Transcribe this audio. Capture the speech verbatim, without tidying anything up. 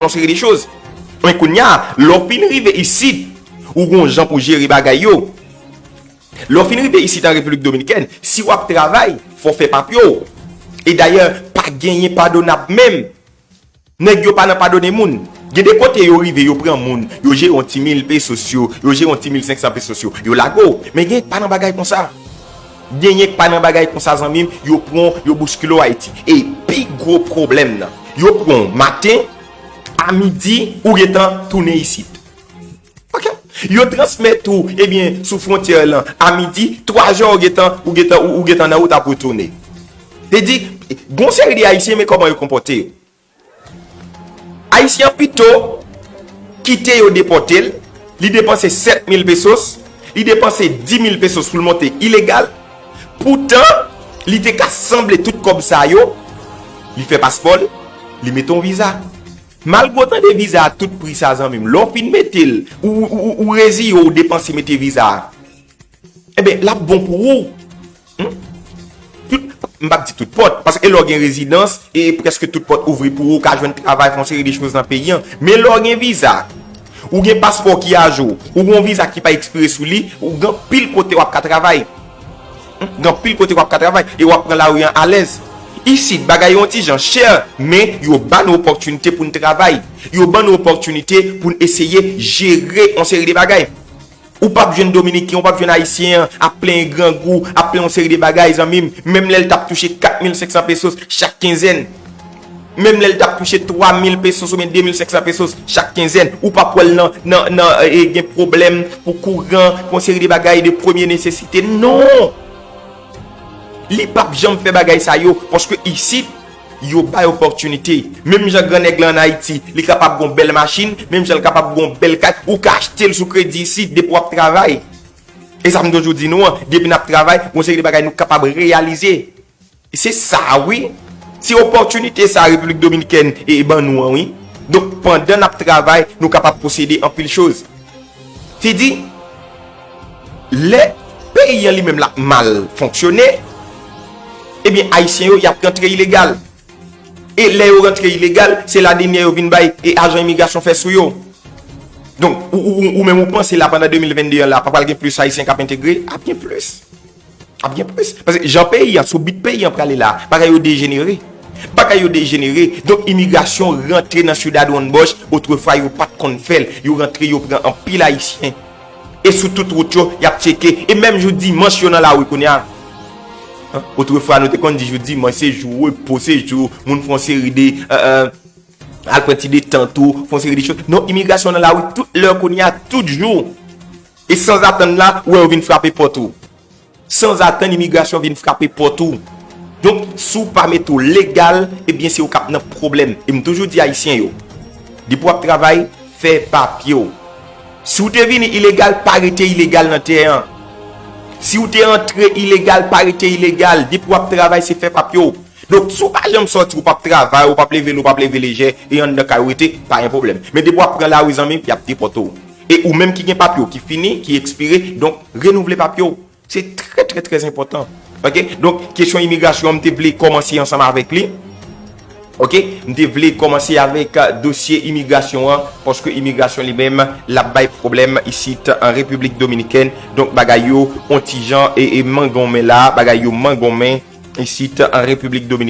yon seri de choz. Men kounye a, lè w fin rive isit, ou gon jan pou jere bagay yo. Lè w fin rive isit an Repiblik Dominikèn, si w ap travay, fò w fè papye w. E dayè, pa genyen padonab menm. Nèg yo pa nan padone moun. Gen de kote yo rive, yo pran moun, yo jere yon ti mil pesos yo, yo jere yon ti mil senk san pesos yo, yo lage w. Men gen pa nan bagay konsa. Genyen pa nan bagay konsa, zanmi m, yo pran w, yo bouskile w Ayiti. E pi gwo pwoblèm nan, yo pran w maten, a midi, ou gentan tounen isit. Ok? Yo transmèt ou, ebyen, sou fwontyè lan, a midi, twa zè ou gentan, ou gentan, ou, ou gentan nan wout ap retounen. Se di, gon seri de Ayisyen, men kòman yo konpòte yo. Ayisyen an pito kite yo depòte l, li depanse sèt mil pesos, li depanse dis mil pesos pou l monte ilegal. Poutan, li te ka sanble tout kòb sa yo, li fè paspò l, li mete yon viza. Malgre w tande viza a tout pri sa, zanmi m, lè w fin mete l, ou, ou, ou, ou reziye w depanse mete viza a. Enben, l ap bon pou ou. Hmm? Tout, m p ap di tout pòt, paske lè w gen rezidans, e prèske tout pòt ouvri pou ou, ou ka jwenn travay, fè yon seri de choz nan peyi an. Men lè w gen viza, ou gen paspò ki ajou, ou gen yon viza ki pa ekspire sou li, ou gen anpil kote w ap ka travay. Hmm? Gen anpil kote w ap ka travay, e w ap pran lari an alèz. Isit, bagay yo yon ti jan chè, men yo ba nou opòtinite pou n travay. Yo ban nou opòtinite pou n eseye jere yon seri de bagay. Ou p ap jwenn Dominiken, ou p ap jwenn Ayisyen an ap plenyen grangou, ap plenyen yon seri de bagay, zanmi m. Menm lè l t ap touche kat mil senk san pesos chak kenzèn. Menm lè l t ap touche twa mil pesos oubyen de mil senk san pesos chak kenzèn. Ou p ap wè l nan, nan, nan, e, gen pwoblèm pou kouran, pou yon seri de bagay de premye nesesite. Non! Li p ap janm fè bagay sa yo, paske isit, yo bay opòtinite. Menm jan gran nèg la ann Ayiti, li kapab gon bèl machin, menm jan l kapab gon bèl kay, ou ka achte l sou kredi isit depi w ap travay. E sa m toujou di nou an, depi n ap travay, gon seri de bagay nou kapab reyalize. Se sa wi. Se opòtinite sa Repiblik Dominikèn e ban nou an wi. Donk pandan n ap travay, nou kapab posede anpil choz. Se di, lè peyi an li menm l ap mal fonksyone, ebyen, Ayisyen yo, y ap rantre ilegal. E lè yo rantre ilegal, se la dènyè yo vin bay e ajan imigrasyon fè sou yo. Donk, ou, ou, ou, ou menm ou panse la pandan de mil venn de an la, pa pral gen plis Ayisyen k ap entegre? Ap gen plis. Ap gen plis. Paske jan peyi an, sou bit peyi an prale la, bagay yo dejenere. Bagay yo dejenere. Donk, imigrasyon rantre nan Ciudad Juan Bosch, otrefwa yo pa t konn fè l. Yo rantre, yo pran anpil Ayisyen. E sou tout wout yo, y ap tcheke. E menm jou dimanch yo nan lari kounye a. Hein? Otrefwa, nou te konn di jou dimanch, se jou repo, se jou moun fè yon seri de, euh, euh, al pran ti detant ou, fè yon seri de choz. Non, imigrasyon nan lari tout lè kounye a, tout jou. E sanzatann la, ou wè yo vin frape pòt ou. Sanzatann, imigrasyon vin frape pòt ou. Donk, si w pa mete w legal, ebyen, se ou k ap nan pwoblèm. E m toujou di Ayisyen yo, depi w ap travay, fè papye w. Si w te vini ilegal, pa rete ilegal nan tè an. Si w te antre ilegal, pa rete ilegal. Depi w ap travay, se fè papye w. Donk, si w pa janm sòti, ou p ap travay, ou p ap leve, ou p ap leve lejè, e anndan kay ou rete, pa gen pwoblèm. Men depi w ap pran lari, zanmi m, y ap depòte w. E ou menm ki gen papye w ki fini, ki ekspire, donk, renouvle papye w. Se trè, trè, trè enpòtan. Ok? Donk, kesyon imigrasyon an, m te vle kòmanse ansanm avèk li. Ok? M te vle kòmanse avèk, euh, dosye imigrasyon an, paske imigrasyon li menm, l ap bay pwoblèm isit an Repiblik Dominikèn. Donk, bagay yo, on ti jan, e, e mangonmen la, bagay yo mangonmen isit an Repiblik Dominikèn.